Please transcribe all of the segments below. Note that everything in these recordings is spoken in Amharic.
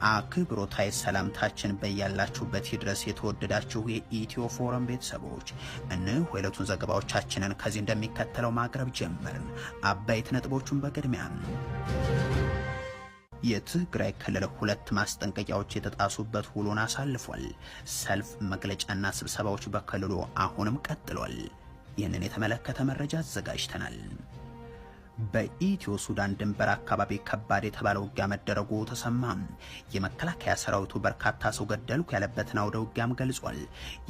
አክብሮታዊ ሰላምታችን በያላችሁበት ይድረስ። የተወደዳችሁ የኢትዮ ፎረም ቤተሰቦች፣ እነሆ የዕለቱን ዘገባዎቻችንን ከዚህ እንደሚከተለው ማቅረብ ጀመርን። አበይት ነጥቦቹን በቅድሚያ፣ የትግራይ ክልል ሁለት ማስጠንቀቂያዎች የተጣሱበት ውሎን አሳልፏል። ሰልፍ፣ መግለጫና ስብሰባዎች በክልሉ አሁንም ቀጥሏል። ይህንን የተመለከተ መረጃ አዘጋጅተናል። በኢትዮ ሱዳን ድንበር አካባቢ ከባድ የተባለ ውጊያ መደረጉ ተሰማ። የመከላከያ ሰራዊቱ በርካታ ሰው ገደልኩ ያለበትን አውደ ውጊያም ገልጿል።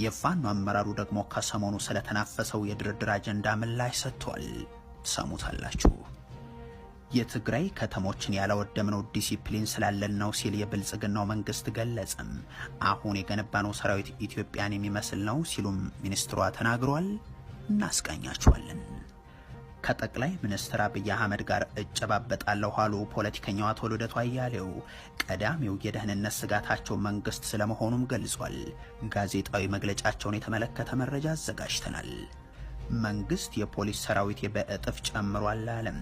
የፋኖ አመራሩ ደግሞ ከሰሞኑ ስለተናፈሰው የድርድር አጀንዳ ምላሽ ሰጥቷል። ትሰሙታላችሁ። የትግራይ ከተሞችን ያላወደምነው ዲሲፕሊን ስላለን ነው ሲል የብልጽግናው መንግስት ገለጸም። አሁን የገነባነው ሰራዊት ኢትዮጵያን የሚመስል ነው ሲሉም ሚኒስትሯ ተናግሯል። እናስቃኛችኋለን። ከጠቅላይ ሚኒስትር አብይ አህመድ ጋር እጨባበጣለሁ አሉ ፖለቲከኛው አቶ ልደቱ አያሌው። ቀዳሚው የደህንነት ስጋታቸው መንግስት ስለመሆኑም ገልጿል። ጋዜጣዊ መግለጫቸውን የተመለከተ መረጃ አዘጋጅተናል። መንግስት የፖሊስ ሰራዊት በእጥፍ ጨምሯል አለም።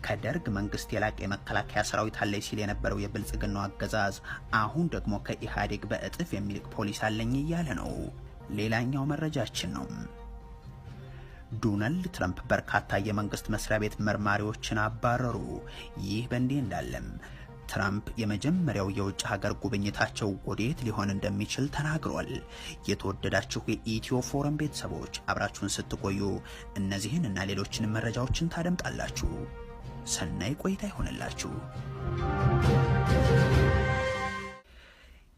ከደርግ መንግስት የላቀ የመከላከያ ሰራዊት አለኝ ሲል የነበረው የብልጽግናው አገዛዝ አሁን ደግሞ ከኢህአዴግ በእጥፍ የሚልቅ ፖሊስ አለኝ እያለ ነው። ሌላኛው መረጃችን ነው። ዶናልድ ትራምፕ በርካታ የመንግስት መስሪያ ቤት መርማሪዎችን አባረሩ። ይህ በእንዲህ እንዳለም ትራምፕ የመጀመሪያው የውጭ ሀገር ጉብኝታቸው ወዴት ሊሆን እንደሚችል ተናግሯል። የተወደዳችሁ የኢትዮ ፎረም ቤተሰቦች፣ አብራችሁን ስትቆዩ እነዚህን እና ሌሎችንም መረጃዎችን ታደምጣላችሁ። ሰናይ ቆይታ ይሆንላችሁ።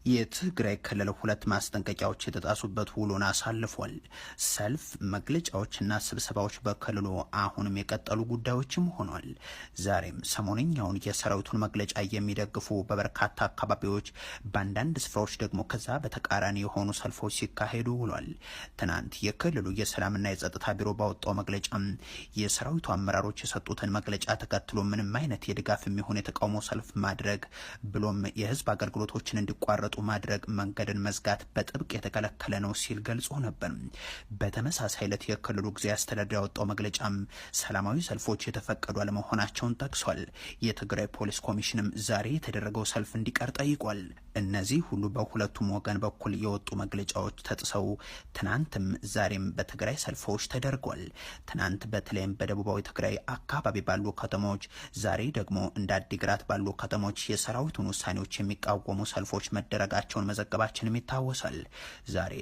የትግራይ ክልል ሁለት ማስጠንቀቂያዎች የተጣሱበት ውሎን አሳልፏል። ሰልፍ፣ መግለጫዎችና ስብሰባዎች በክልሉ አሁንም የቀጠሉ ጉዳዮችም ሆኗል። ዛሬም ሰሞነኛውን የሰራዊቱን መግለጫ የሚደግፉ በበርካታ አካባቢዎች፣ በአንዳንድ ስፍራዎች ደግሞ ከዛ በተቃራኒ የሆኑ ሰልፎች ሲካሄዱ ውሏል። ትናንት የክልሉ የሰላምና የጸጥታ ቢሮ ባወጣው መግለጫ የሰራዊቱ አመራሮች የሰጡትን መግለጫ ተከትሎ ምንም አይነት የድጋፍ የሚሆን የተቃውሞ ሰልፍ ማድረግ ብሎም የህዝብ አገልግሎቶችን እንዲቋረጡ ማድረግ፣ መንገድን መዝጋት በጥብቅ የተከለከለ ነው ሲል ገልጾ ነበር። በተመሳሳይ ዕለት የክልሉ ጊዜያዊ አስተዳደር ያወጣው መግለጫም ሰላማዊ ሰልፎች የተፈቀዱ አለመሆናቸውን ጠቅሷል። የትግራይ ፖሊስ ኮሚሽንም ዛሬ የተደረገው ሰልፍ እንዲቀር ጠይቋል። እነዚህ ሁሉ በሁለቱም ወገን በኩል የወጡ መግለጫዎች ተጥሰው ትናንትም ዛሬም በትግራይ ሰልፎች ተደርጓል። ትናንት በተለይም በደቡባዊ ትግራይ አካባቢ ባሉ ከተሞች፣ ዛሬ ደግሞ እንደ አዲግራት ባሉ ከተሞች የሰራዊቱን ውሳኔዎች የሚቃወሙ ሰልፎች መደረጋቸውን መዘገባችንም ይታወሳል። ዛሬ